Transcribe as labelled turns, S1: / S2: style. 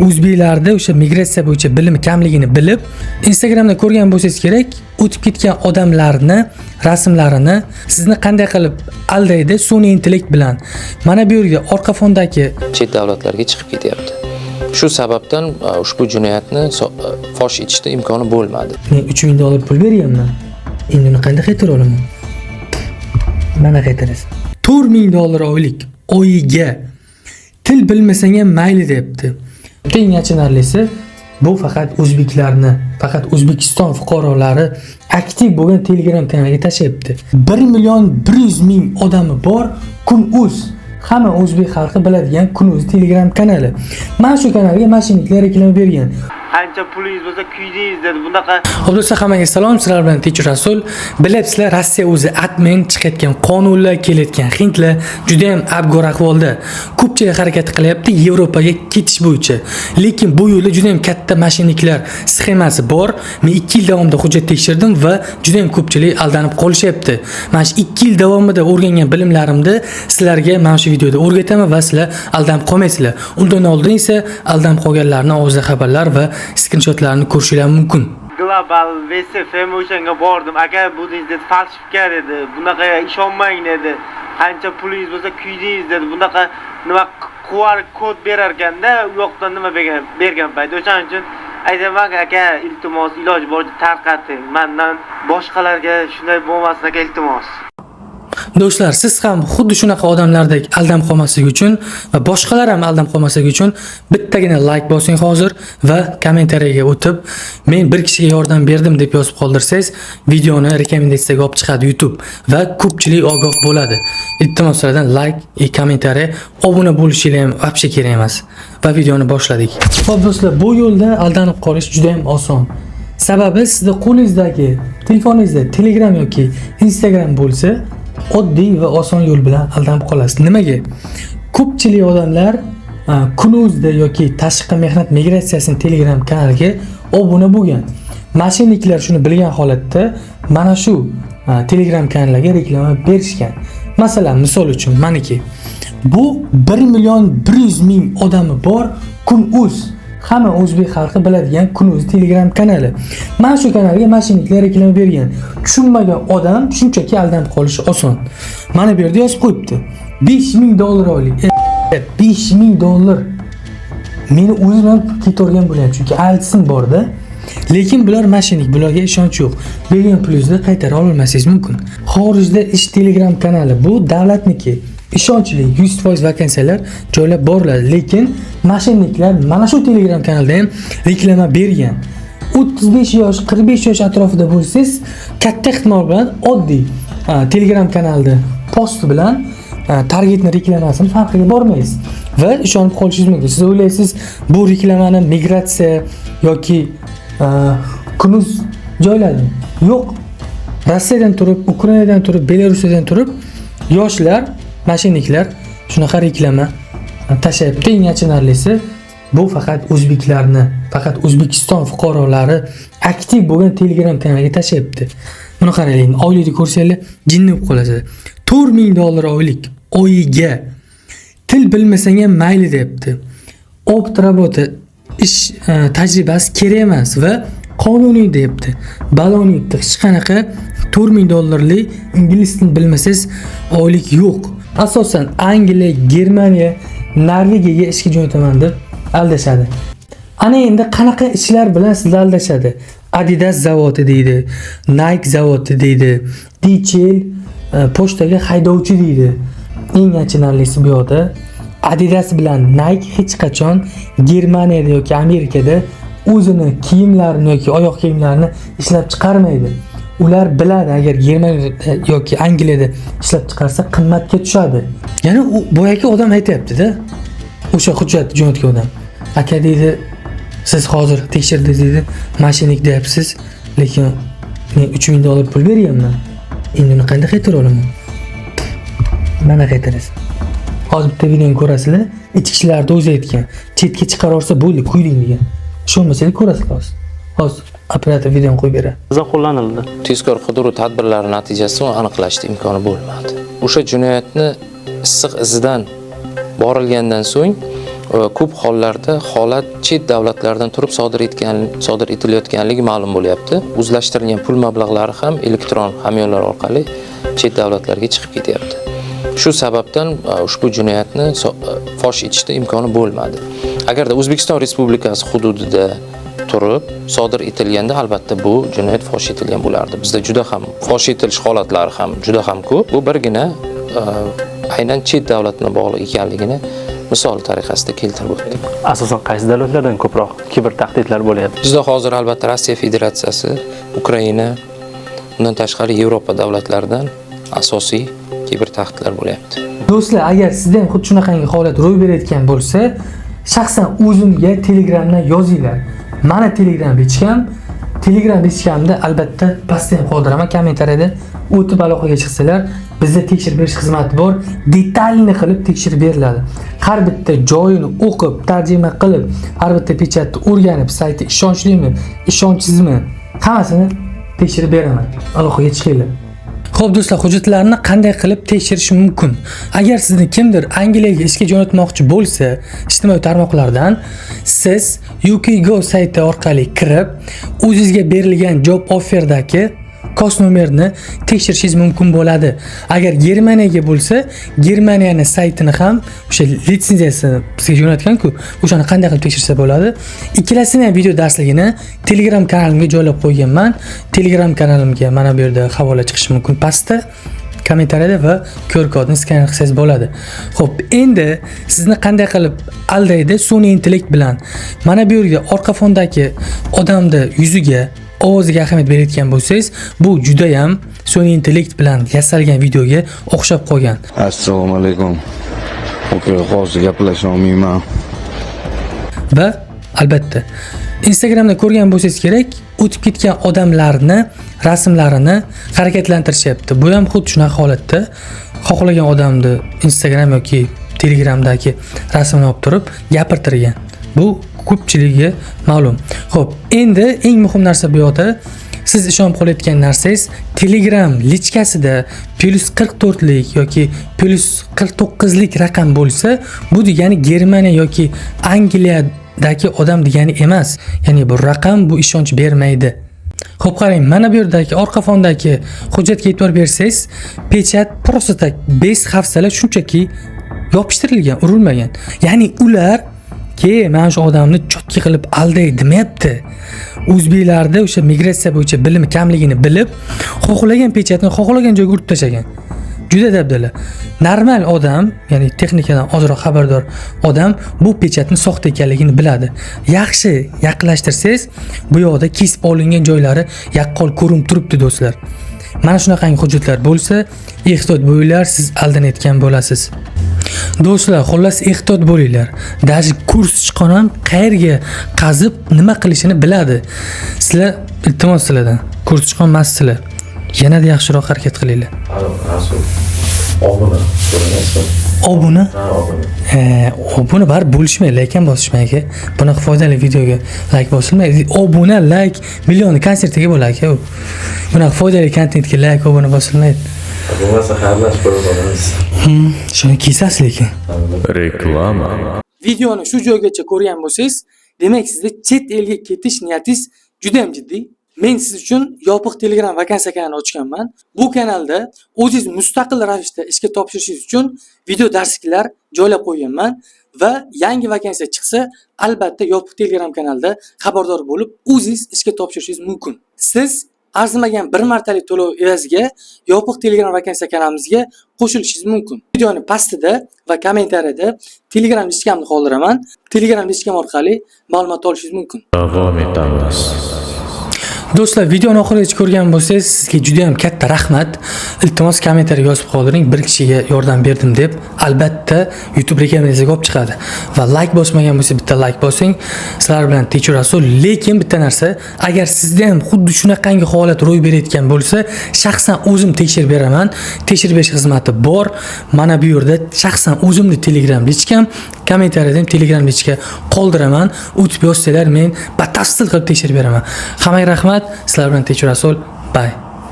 S1: O'zbeklarda o'sha migratsiya bo'yicha bilimi kamligini bilib, Instagramda ko'rgan bo'lsangiz kerak, o'tib ketgan odamlarni rasmlarini sizni qanday qilib aldaydi sun'iy intellekt bilan. Mana bu yerga orqa fondagi
S2: chet davlatlarga chiqib ketyapti. Shu sababdan ushbu jinoyatni fosh etishda imkoni bo'lmadi.
S1: Men 3000 dollar pul berganman. Endi uni qanday qaytara olaman? Mana qaytarasiz. 4000 dollar oylik oyiga. Til bilmasang ham mayli deyapti. Eng achinarlisi, bu faqat o'zbeklarni, faqat O'zbekiston fuqarolari aktiv bo'lgan Telegram kanaliga tashlayapti. 1 million 100 ming odami bor Kun.uz. Hamma o'zbek xalqi biladigan Kun.uz Telegram kanali. Mana shu kanalga мошенник lar reklama bergan.
S3: Qancha pulingiz bo'lsa, kuydingiz dedi bunaqa.
S1: Xo'p do'stlar, hammaga salom. Sizlar bilan Teacher Rasul. Bilasizlar, Rossiya o'zi отмен chiqayotgan qonunlar, kelayotgan hindlar juda ham abgor ahvolda. Ko'pchilik harakat qilyapti Yevropaga ketish bo'yicha. Lekin bu yo'lda juda ham katta мошенник lar sxemasi bor. Men 2 yil davomida hujjat tekshirdim va juda ham ko'pchilik aldanib qolishyapti. Mana shu 2 yil davomida o'rgangan bilimlarimni sizlarga mana shu videoda o'rgataman va sizlar aldanib qolmaysizlar. Undan oldin esa aldanib qolganlarning og'zida xabarlar va skrinshotlarni ko'rishinglar mumkin.
S3: Global VSFM o'shanga bordim. Aka, bu dedi, фальшивка dedi, bunaqa ishonmang dedi, qancha pulingiz bo'lsa, kuydingiz dedi, bunaqa nima QR kod berar ekanda u yoqdan nima bergan payt. O'shaning uchun aytaman, aka, iltimos, iloji boricha tarqating, mandan boshqalarga shunday bo'lmasin, aka, iltimos.
S1: Do'stlar, siz ham xuddi shunaqa odamlardek aldanib qolmaslik uchun va boshqalar ham aldanib qolmasligi uchun bittagina like bosing hozir va kommentariyaga o'tib, "Men bir kishiga yordam berdim" deb yozib qoldirsangiz, videoni rekomendatsiyaga olib chiqadi YouTube va ko'pchilik ogoh bo'ladi. Iltimos, sizlardan like, и kommentariya, obuna bo'lishinglar ham вообще kerak emas. Va videoni boshladik. Xo'p do'stlar, bu yo'lda aldanib qolish juda ham oson. Sababi, sizni qo'lingizdagi telefoningizda Telegram yoki Instagram bo'lsa, oddiy va oson yo'l bilan aldanib qolasiz. Nimaga? Ko'pchilik odamlar Kun.uzda yoki tashqi mehnat migratsiyasining Telegram kanaliga obuna bo'lgan. Мошенник lar shuni bilgan holatda mana shu Telegram kanaliga reklama berishgan. Masalan, misol uchun maniki. Bu 1 million 100 ming odami bor Kun.uz. Hamma o'zbek xalqi biladigan Kun.uz Telegram kanali. Mana shu kanalga мошенник lar reklama bergan. Tushunmagan odam shunchaki aldanib qolishi oson. Mana bu yerda yozib qo'yibdi. 5000 dollar oylik. 5000 dollar. Meni o'zim ham ketavergan bo'lyapti, chunki IELTSim borda. Lekin bular мошенник, bularga ishonch yo'q. Bergan pulingizni qaytara olmasangiz mumkin. Xorijda ish Telegram kanali, bu davlatniki. Ishonchli, 100% vakansiyalar joylab boriladi, lekin мошенник lar mana shu Telegram kanalda ham reklama bergan. 35 yosh, 45 yosh atrofida bo'lsangiz, katta ehtimol bilan oddiy Telegram kanalda post bilan targetni reklamasini farqiga bormaysiz va ishonib qolishingiz mumkin. Siz o'ylaysiz, bu reklamani migratsiya yoki Kun.uz joyladi. Yo'q. Rossiyadan turib, Ukrainadan turib, Belarusdan turib yoshlar, мошенник lar shunaqa reklama tashlayapti. Eng achinarlisi, bu faqat o'zbeklarni, faqat O'zbekiston fuqarolari aktiv bo'lgan Telegram kanaliga tashlayapti. Buni qaranglar, oylikni ko'rsanglar jinni bo'lib qolasizlar. 4000 dollar oylik oyiga. Til bilmasang ham mayli deyapti. Опыт работы, ish tajribasi kerak emas va qonuniy deyapti. Baloni yutdi. Hech qanaqa 4000 dollarlik ingliz tilini bilmasangiz oylik yo'q. Asosan Angliya, Germaniya, Norvegiyaga ishga jo'nataman deb aldashadi. Ana endi qanaqa ishlar bilan sizni aldashadi? Adidas zavodi deydi, Nike zavodi deydi, DHL pochtaga haydovchi deydi. Eng achinarlisi, bu yoqda Adidas bilan Nike hech qachon Germaniyada yoki Amerikada o'zini kiyimlarini yoki oyoq kiyimlarini ishlab chiqarmaydi. Ular biladi, agar Germaniyada yoki Angliyada ishlab chiqarsa, qimmatga tushadi. Ya'ni u boyagi odam aytyapti-da. O'sha hujjat jo'natgan odam. "Aka, – deydi, – siz hozir tekshirdingiz, – deydi, – мошенник deyapsiz, lekin men 3000 dollar pul berganman. Endi uni qanday qaytara olaman?" Mana qaytarasiz. Hozir bitta videoni ko'rasizlar, ichki ishlarda o'zi aytgan. Chetga chiqarorsa bo'ldi, kuyding degan. Ishonmasangiz ko'rasizlar hozir. Hozir operator videoni qo'yib beradi.
S4: Qo'llanildi.
S2: Tezkor qidiruv tadbirlari natijasida uni aniqlashda imkoni bo'lmadi. O'sha jinoyatni issiq izidan borilgandan so'ng Ko'p hollarda holat chet davlatlardan turib sodir etilayotganligi ma'lum bo'lyapti. O'zlashtirilgan pul mablag'lari ham elektron hamyonlar orqali chet davlatlarga chiqib ketyapti. Shu sababdan ushbu jinoyatni fosh etishda imkoni bo'lmadi. Agarda O'zbekiston Respublikasi hududida turib sodir etilganda, albatta bu jinoyat fosh etilgan bo'lardi. Bizda juda ham fosh etilish holatlari ham juda ham ko'p. Bu birgina aynan chet davlat bilan bog'liq ekanligini misol tariqasida keltirib o'tdim.
S4: Asosan qaysi davlatlardan ko'proq kiber tahdidlar bo'lyapti?
S2: Bizda hozir albatta Rossiya Federatsiyasi, Ukraina, undan tashqari Yevropa davlatlaridan asosiy kiber tahdidlar bo'lyapti.
S1: Do'stlar, agar sizda ham xuddi shunaqangi holat ro'y berayotgan bo'lsa, shaxsan o'zimga Telegramdan yozinglar. Mani Telegram личка m, Telegram личка mda albatta pastda ham qoldiraman kommentariyada, o'tib aloqaga chiqsalar, bizda tekshirib berish xizmati bor, детальный qilib tekshirib beriladi. Har bitta joyini o'qib, tarjima qilib, har bitta печать ni o'rganib, sayti ishonchlimi, ishonchsizmi, hammasini tekshirib beraman. Aloqaga chiqinglar. Xo'p do'stlar, hujjatlarni qanday qilib tekshirish mumkin? Agar sizni kimdir Angliyaga ishga jo'natmoqchi bo'lsa, ijtimoiy tarmoqlardan siz UKGO sayti orqali kirib, o'zingizga berilgan job offerdagi COS nomerni tekshirishingiz mumkin bo'ladi. Agar Germaniyaga bo'lsa, Germaniyani saytini ham, o'sha litsenziyasini sizga jo'natgan-ku, o'shani qanday qilib tekshirsa bo'ladi. Ikkalasini ham video darsligini Telegram kanalimga joylab qo'yganman. Telegram kanalimga mana bu yerda havola chiqishi mumkin pastda kommentariyada va QR kodni skan qilsangiz bo'ladi. Xo'p, endi sizni qanday qilib aldaydi sun'iy intellekt bilan? Mana bu yerga orqa fondagi odamni yuziga, ovoziga ahamiyat berayotgan bo'lsangiz, bu juda ham sun'iy intellekt bilan yasalgan videoga o'xshab qolgan.
S5: Assalomu alaykum. Aka, hozir gaplasha olmayman.
S1: Va albatta Instagramda ko'rgan bo'lsangiz kerak, o'tib ketgan odamlarni rasmlarini harakatlantirishyapti. Bu ham xuddi shunaqa holatda xohlagan odamni Instagram yoki Telegramdagi rasmini olib turib gapirtirgan. Bu ko'pchiligiga ma'lum. Xo'p, endi eng muhim narsa bu yoqda siz ishonib qolayotgan narsangiz Telegram личка sida plyus 44 lik yoki plyus 49 lik raqam bo'lsa, bu degani Germaniya yoki Angliyadagi odam degani emas. Ya'ni bu raqam bu ishonch bermaydi. Xo'p, qarang, mana bu yerdagi orqa fondagi hujjatga e'tibor bersangiz, печать просто так без hafsala shunchaki yopishtirilgan, urilmagan. Ya'ni ular ke mana shu odamni чётко qilib alday demayapti. O'zbeklarda o'sha migratsiya bo'yicha bilimi kamligini bilib, xohlagan печать ni xohlagan joyga urib tashlagan. Juda dabdala. Normal odam, ya'ni texnikadan ozroq xabardor odam bu печать ni soxta ekanligini biladi. Yaxshi yaqinlashtirsangiz, bu yoqda kesib olingan joylari yaqqol ko'rinib turibdi, do'stlar. Mana shunaqangi hujjatlar bo'lsa, ehtiyot bo'linglar, siz aldanayotgan bo'lasiz. Do'stlar, xullas, ehtiyot bo'linglar. Даже kurs sichqon ham qayerga qazib nima qilishini biladi. Sizlar, iltimos sizlardan, kurs sichqon emassizlar. Yanada yaxshiroq harakat qilinglar.
S6: Rasul, obuna so'ramayapsizmi?
S1: Obuna?
S6: Ha, obuna.
S1: Obuna baribir bo'lishmaydi, like ham bosishmaydi aka. Bunaqa foydali videoga like bosilmaydi. Obuna, like millionni konsertiga bo'ladi aka u. Bunaqa foydali kontentga like, obuna bosilmaydi.
S6: Bo'lmasa xayrlashib ko'rib qolamiz.
S1: Shuni kesasiz lekin.
S7: Reklama.
S1: Videoni shu joygacha ko'rgan bo'lsangiz, demak sizda chet elga ketish niyatingiz juda ham jiddiy. Men siz uchun yopiq Telegram vakansiya kanalini ochganman. Bu kanalda o'zingiz mustaqil ravishda ishga topshirishingiz uchun video darsliklar joylab qo'yganman va yangi vakansiya chiqsa, albatta yopiq Telegram kanalda xabardor bo'lib, o'zingiz ishga topshirishingiz mumkin. Siz arzimagan bir martalik to'lov evaziga yopiq Telegram vakansiya kanalimizga qo'shilishingiz mumkin. Videoni pastida va kommentariyada Telegram личка mni qoldiraman. Telegram личка m orqali ma'lumot olishingiz mumkin.
S7: Davom etamiz.
S1: Do'stlar, videoni oxirigacha ko'rgan bo'lsangiz, sizga juda ham katta rahmat. Iltimos, kommentariy yozib qoldiring, bir kishiga yordam berdim deb. Albatta YouTube rekomendatsiyaga olib chiqadi. Va like bosmagan bo'lsa, bitta like bosing. Sizlar bilan Teacher Rasul, lekin bitta narsa, agar sizda ham xuddi shunaqangi holat ro'y berayotgan bo'lsa, shaxsan o'zim tekshirib beraman. Tekshirib berish xizmati bor. Mana bu yerda shaxsan o'zimni Telegram личка m, kommentariyada ham Telegram личка qoldiraman. O'tib yozsanglar, men batafsil qilib tekshirib beraman. Hammaga rahmat. Sizlar bilan Teacher Rasul. Bye.